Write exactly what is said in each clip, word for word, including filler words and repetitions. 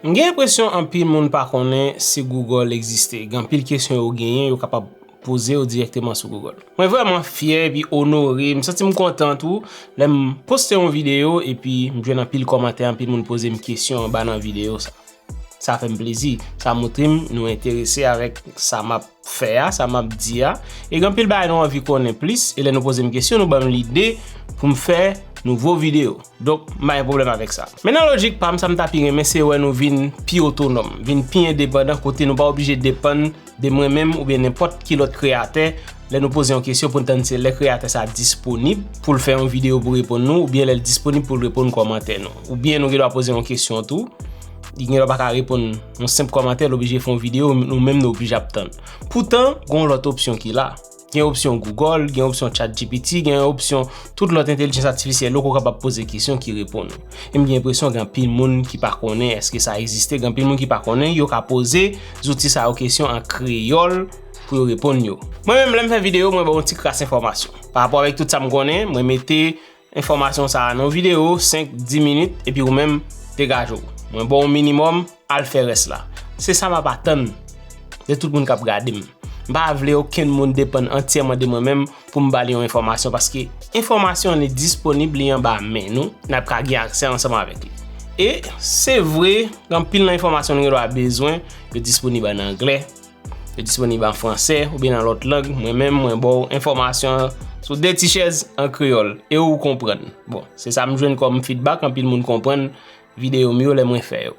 M gen enpresyon anpil moun pa konnen si Google egziste. Gen anpil kesyon yo genyen, yo kapab poze yo dirèkteman sou Google. Mwen vrèman fyè epi onore, m santi m kontan tou lè m poste yon videyo epi m jwenn anpil kòmantè, anpil moun poze m kesyon anba nan videyo sa. Sa fè m plezi, sa montre m nou enterese avèk sa m ap fè a, sa m ap di a. E gen anpil bagay nou anvi konnen plis, e lè nou poze m kesyon, nou ban m lide pou m fè nouvo videyo. Donk, m pa gen pwoblèm avèk sa. Men nan lojik pa m, sa m ta pi renmen, se wè nou vin pi otonòm, vin pi endepandan, kote nou pa oblije depann de mwen menm oubyen nenpòt ki lòt kreyatè. Lè nou poze yon kesyon, pou n tann se lè kreyatè sa a disponib pou l fè yon videyo pou reponn nou, oubyen lè l disponib pou l reponn kòmantè nou. Oubyen nou gen dwa poze yon kesyon tou, li gen dwa pa ka reponn yon senp kòmantè, l oblije fè yon videyo, nou menm nou oblije ap tann. Poutan, gen yon lòt opsyon ki la. Gen opsyon Google, gen opsyon ChatGPT, gen opsyon tout lòt entèlijans atifisyèl yo ke w kapab poze kesyon ki reponn ou. E m gen enpresyon gen anpil moun ki pa konnen èske sa egziste, gen anpil moun ki pa konnen yo ka poze zouti sa yo kesyon an kreyòl pou yo reponn yo. Mwen menm, lè m fè videyo, mwen ba w yon ti kras enfòmasyon. Pa rapò avèk tout sa m konnen, mwen mete enfòmasyon sa a nan yon videyo, senk, dis minit, epi ou menm, degaje w. Mwen ba w yon minimòm, al fè rès la. Se sa m ap atann de tout moun k ap gade m. M pa vle okenn moun depann antyèman de mwen menm pou m ba li yon enfòmasyon, paske enfòmasyon an li disponib, li anba men nou, n ap ka gen aksè ansanm avèk li. E se vre, gen anpil nan enfòmasyon nou gen dwa bezwen, yo disponib an anglè, yo disponib an fransè oubyen nan lòt lang. Mwen menm, mwen ba w enfòmasyon an sou de ti chèz an kreyòl, e ou konprann. Bon, se sa m jwenn kòm feedback, anpil moun konprann videyo m yo lè mwen fè yo.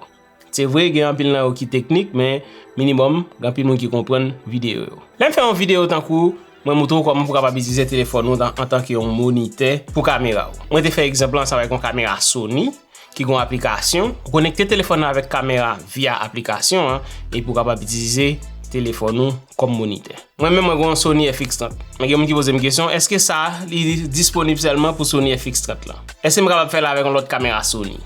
Se vre, gen anpil nan yo ki teknik, men minimòm, gen anpil moun ki konprann videyo yo. Lè m fè yon videyo tankou, mwen montre w kòman pou w kapab itilize telefòn ou an, antanke yon monitè pou kamera w. Mwen te fè egzanp lan ansanm avèk yon kamera Sony ki gen yon aplikasyon. Ou konekte telefòn nan avèk kamera via aplikasyon an, epi w kapab itilize telefòn ou kòm monitè. Mwen menm, mwen gen yon Sony F X trant. Men gen moun ki poze m kesyon, èske sa li disponib sèlman pou Sony F X trant lan? Èske m kapab fè l avèk yon lòt kamera Sony?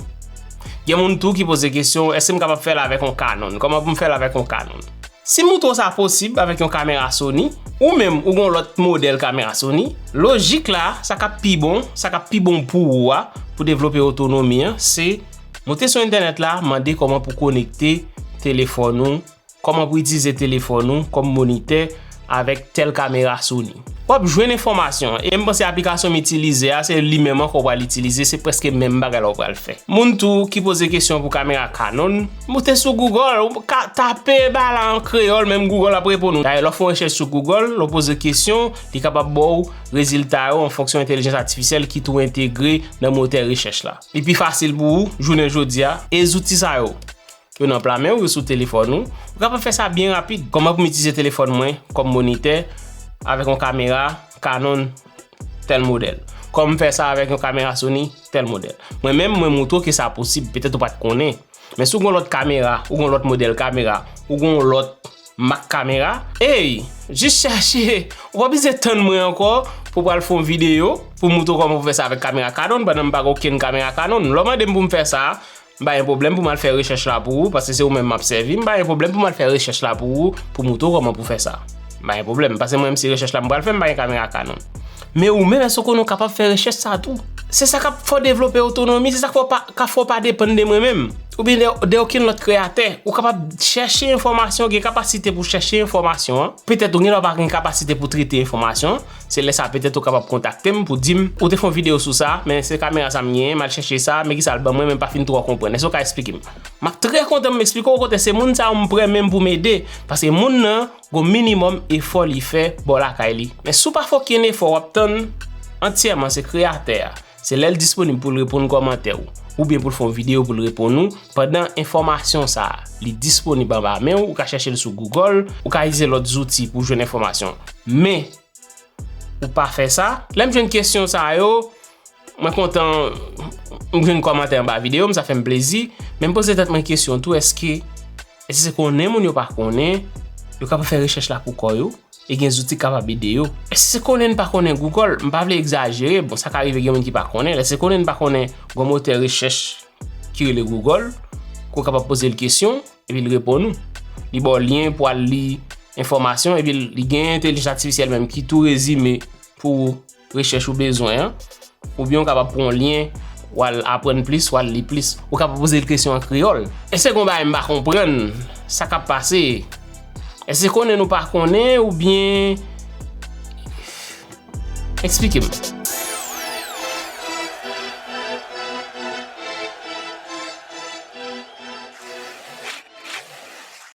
Gen moun tou ki poze kesyon, èske m kapab fè l avèk yon Canon? Kòman pou m fè l avèk yon Canon? Si m montre w sa posib avèk yon kamera Sony, ou menm ou gen yon lòt modèl kamera Sony, lojik la, sa k ap pi bon, sa k ap pi bon pou ou a, pou devlope otonomi an, se monte sou entènèt la, mande kòman pou konekte telefòn ou, kòman pou itilize telefòn ou kòm monitè avèk tèl kamera Sony. W ap jwenn enfòmasyon an. E m panse aplikasyon m itilize a, se li menm ankò w pral itilize, se prèske menm bagay la w pral fè. Moun tou ki poze kesyon pou kamera Canon, moute sou Google, ou ka tape bagay la an kreyòl, menm Google ap reponn ou. Dayè, lè w fè yon rechèch sou Google, lè w poze kesyon, li kapab ba w rezilta yo an fonksyon entèlijans atifisyèl ki tou entegre nan motè rechèch la. Li pi fasil pou ou, jounen jodi a, e zouti sa yo, yo nan pla men w, yo sou telefòn ou. Ou kapab fè sa byen rapid. Kòman pou m itilize telefòn mwen kòm monitè avèk yon kamera Canon tèl modèl? Kòman m fè sa avèk yon kamera Sony tèl modèl? Mwen menm, mwen montre w ke sa posib. Petèt ou pa t konnen. Men si w gen yon lòt kamera, ou gen yon lòt modèl kamera, ou gen yon lòt mak kamera, ey, jis chèche. Ou pa bezwen tann mwen ankò pou pral fè yon videyo pou montre w kòman pou fè sa avèk kamera Canon, pandan m pa gen okenn kamera Canon. Lè w mande m pou m fè sa, m pa gen pwoblèm pou m al fè rechèch la pou ou, paske se ou menm m ap sèvi, m pa gen pwoblèm pou m al fè rechèch la pou ou, pou montre w kòman pou fè sa. M pa gen pwoblèm, paske mwen menm se rechèch la m pral fè, m pa gen kamera Canon. Men ou menm, èske w konnen w kapab fè rechèch sa tou? Se sa k ap fè w devlope otonomi, se sa k fè w pa, k ap fè w pa depann de mwen menm, oubyen de, de okenn lòt kreyatè. Ou kapab chèche enfòmasyon, gen kapasite pou chèche enfòmasyon an. Petèt ou gen dwa pa gen kapasite pou trete enfòmasyon an. Se lè sa a petèt ou kapab kontakte m pou di m, ou te fè yon videyo sou sa, men se kamera sa m genyen, m al chèche sa, men kisa l ban mwen, men m pa fin twò konprann. Èske w ka eksplike m? M ap trè kontan m eksplike w, okontrè, se moun sa yo m prè menm pou m ede, paske moun nan gon minimòm efò li fè bò lakay li. Men si w pa fè okenn efò, w ap tann antyèman se kreyatè a, se lè l disponib pou l reponn kòmantè w, oubyen pou l fè yon videyo pou l reponn ou, pandan enfòmasyon sa a, li disponib anba men w, ou ka chèche l sou Google, ou ka itilize lòt zouti pou jwenn enfòmasyon. Men, ou pa fè sa. Lè m jwenn kesyon sa yo, mwen kontan, m jwenn kòmantè anba videyo m, sa fè m plezi, men m poze tèt mwen kesyon tou, èske, èske se konnen moun yo pa konnen, yo kapab fè rechèch la pou kò yo, e gen zouti k kapab ede yo? Èske se konnen n pa konnen Google? M pa vle egzajere, bon, sa ka rive gen moun ki pa konnen, lè se konnen n pa konnen, gon motè rechèch ki rele Google, ke w kapab poze l kesyon, epi l reponn ou. Li ba w lyen pou al li enfòmasyon, epi li gen entèlijans atifisyèl menm ki tou rezime pou rechèch ou bezwen an. Oubyen ou kapab pran yon lyen w al aprann plis, w al li plis. Ou ka poze l kesyon an kreyòl. Èske gon bagay m pa konprann sa k ap pase? Èske konnen nou pa konnen oubyen eksplike m.